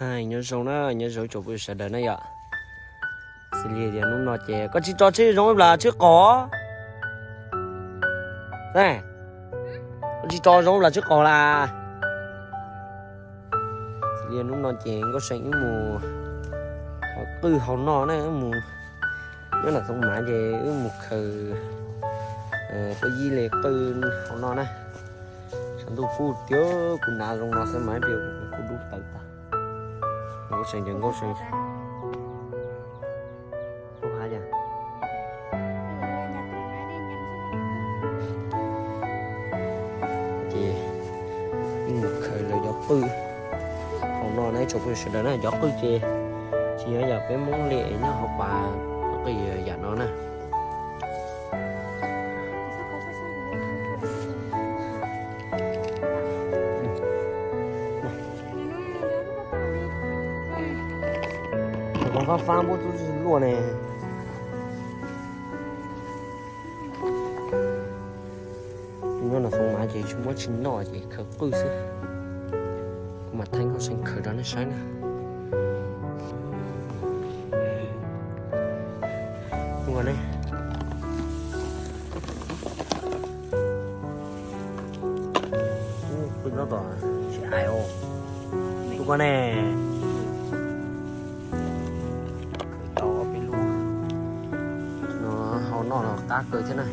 Nyob zoo na, nyob zoo tsoom phooj ywg sawv daws na yom. Xws li tias hnub no ces koj tsis tso tsheb zoov los tsheb qos? Koj tsis tso zoov los tsheb qos las? Xws li hnub no ces Nkauj See wb mus qwj hauv no na, wb mus nyob nram Xoo Mav ces wb mus khaws pob yib li qwj hauv no na. Tshav ntuj kub tiag, kuv hnav zoo no xwb mas ib pliag kuv dub tawv tag. Nkauj See ces Nkauj See, ub ha yas. Ces mus khaws lawv cov qwj hauv no na tsoom phooj ywg sawv daws na. Cov qwj ces tsis yog yam peb Hmoob li nyob hauv pas, cov qwj yam no na. Fab fab npub tub luaj ne. Nyob no Xoo Mav ces tsis muab tsis noj ces khaws qwj xwb. Kuv mam thaij Nkauj See khaws rau nej saib na. Ua ne. Ub, pw nyob tom tsis hais os. Tus ko ne. Khawm tau ob peb lub. No hau noj los qab kawg thiab na.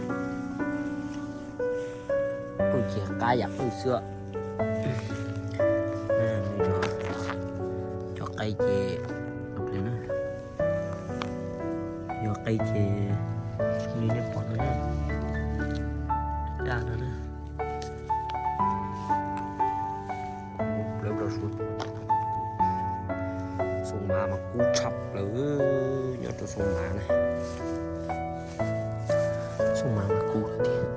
Pw ces qab yam pw xwb. Cov qe ces, yog qe ces li nej pom no na, daj no na. Plawv plaws suav, Xoo Mav mas kub tshaj plaws, nyob rau Xoo Mav na, Xoo Mav mas kub tiag.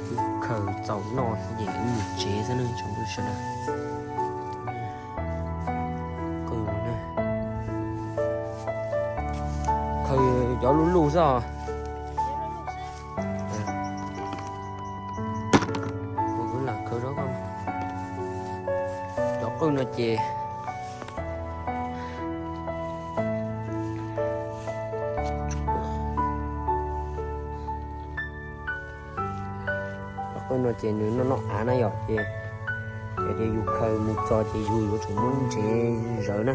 Wb khaws txaus noj ces wb mus tsev xwb na tsoom phooj ywg sawv daws. Qw, khaws cov luj luj xwb os. Kuv lam khaws rau koj. Cov qwj no ces, cov qwj no ces nws noj noj av na yom, ces yog tias yus khaws mus txog ces yus yuav tsum muab ntsev zawv na,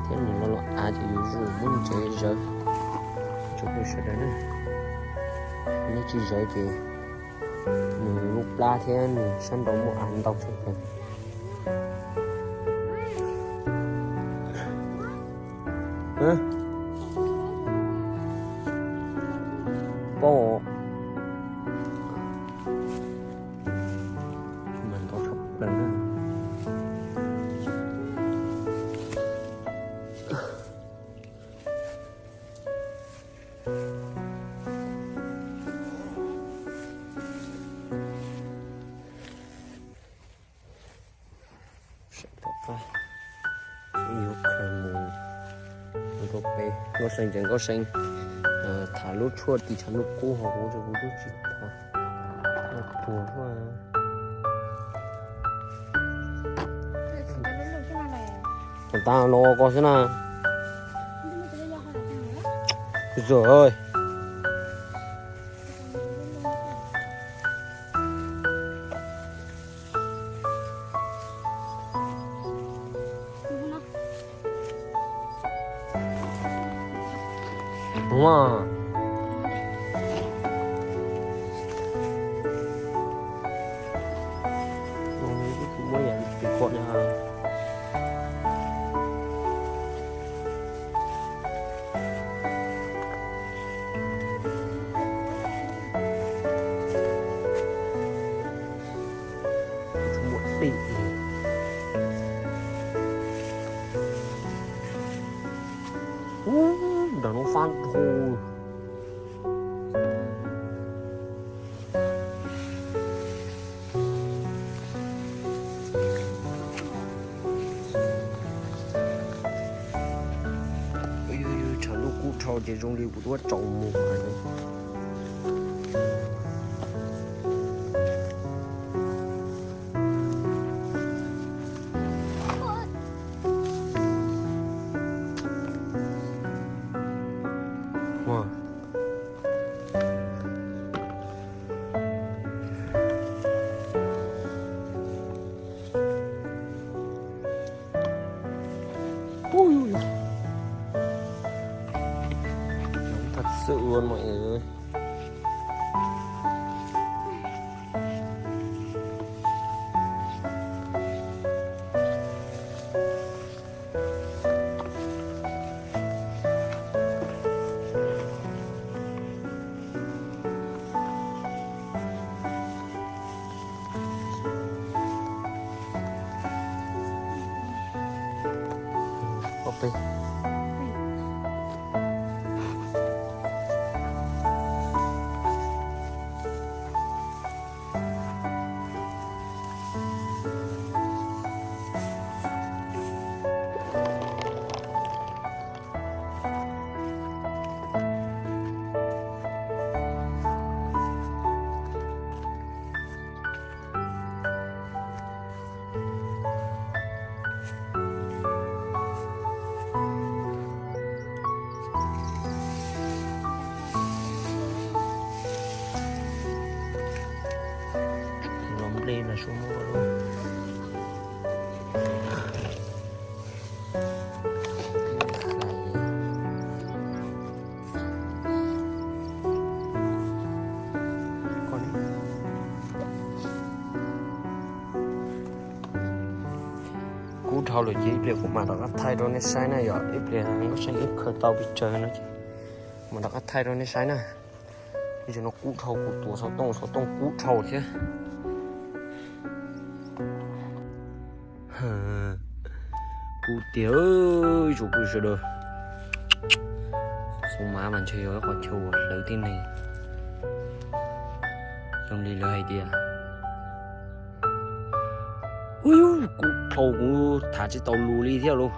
thiab nws los los av ces yus yuav tsum muab ntsev zawv. Tsoom phooj ywg sawv daws na, neb tsis zawv ces nws lub plab thiab nws sab nraud muaj av ntau tshaj plaws. Paub mas ntau tshaj plaws na. Yuav khaws mus rau pem Nkauj See ces Nkauj See tham lub tshuaj ris tshav ntuj kub hauv huv rau kuv twb tsis tham. Tuag xwb. Kom tas los ko xwb na. Txog. Ua, muab yam pim kuam na. Ub, nram no fab hu. Tshav ntuj kub dhau ces zoo li kuv tuaj tsaus mus. Peb. Los nplej los suab muab. Kub dhau lawm ces ib pliag kuv mam rov qab thaij rau nej saib na yom. Ib pliag Nkauj Seej wb khaws tau pes tsawg no ces mam rov qab thaij rau nej saib na. Ib zaug no kub dhau, kuv tuav xov tooj, xov tooj kub dhau thiab. Kub tiag, ib tsoom phooj ywg sawv daws. Xoo Mav mas ntshe yog ib qhov chaw uas hlawv tib neeg. Zoo li lawv hais tias, ub, kub dhau kuv tham tsis tau lus li thiab lauj.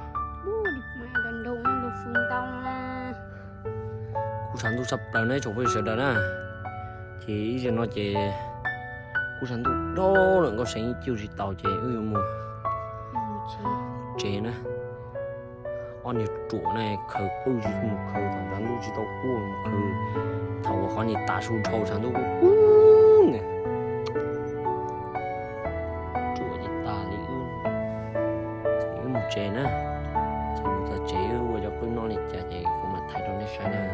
Kub tshav ntuj tshaj plaws na ib tsoom phooj ywg sawv daws na. Ces ib zaug no ces kub tshav ntuj dob lawm, Nkauj Seej ib cuj tsis taus ces wb yuav mus tsev na. Ob niag ruam na khaws qwj tsis mus khaws thaum tshav ntuj tsis tau kub mus khaws thaum uas qhov niag tas su dhau tshav ntuj kub kub na. Ruam ces tas li. Ces wb mus tsev na. Ces mus txog tsev wb ua cov qwj noj li cas ces kuv mam thaij rau nej saib na.